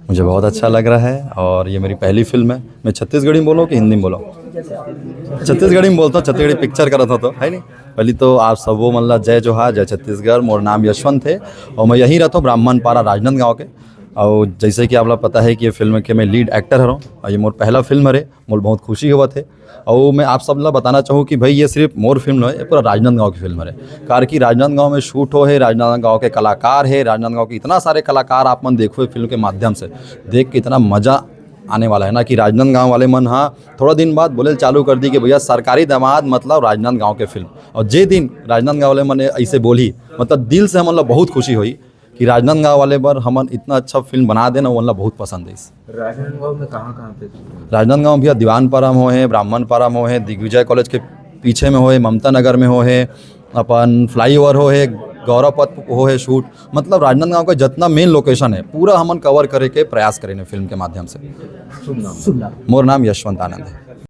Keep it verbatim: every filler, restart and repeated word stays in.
मुझे बहुत अच्छा लग रहा है और ये मेरी पहली फिल्म है। मैं छत्तीसगढ़ी में बोलूँ कि हिंदी में बोलूँ? छत्तीसगढ़ी में बोलता हूँ, छत्तीसगढ़ी पिक्चर करत हों तो, है नहीं? पहली तो आप सबो मन ला जय जोहार, जय छत्तीसगढ़। मोर नाम यशवंत है और मैं यहीं रहता हूँ, ब्राह्मण पारा, राजनांदगांव के। और जैसे कि आप ला पता है कि ये फिल्म के मैं लीड एक्टर हरों और ये मोर पहला फिल्म हरे, मोर बहुत खुशी होवत है। और मैं आप सब ला बताना चाहूँ कि भाई, ये सिर्फ मोर फिल्म नहीं है, पूरा राजनांदगांव की फिल्म है। कार की राजनांदगांव में शूट हो है, राजनांदगांव के कलाकार है, राजनांदगांव के इतना सारे कलाकार आप मन देखो फिल्म के माध्यम से, देख के इतना मजा आने वाला है ना कि राजनांदगांव वाले मन, हाँ, थोड़ा दिन बाद बोले चालू कर दी कि भैया, सरकारी दामाद मतलब राजनांदगांव के फिल्म। और जे दिन राजनांदगांव वाले मन ऐसे बोली, मतलब दिल से हमन ला बहुत खुशी हुई कि राजनांदगांव वाले बर हमन इतना अच्छा फिल्म बना देना, वो हमन ला बहुत पसंद है। राजनांदगांव में कहाँ कहाँ पे? राजनांदगांव भैया, दीवानपारा में हो है, ब्राह्मणपारा में हो है, दिग्विजय कॉलेज के पीछे में हो है, ममता नगर में हो है, अपन फ्लाईओवर हो है, गौरव पथ हो है शूट। मतलब राजनांदगांव का जितना मेन लोकेशन है, पूरा हमन कवर करे के प्रयास करें फिल्म के माध्यम से। शुभ नाम। मोर नाम यशवंत आनंद है।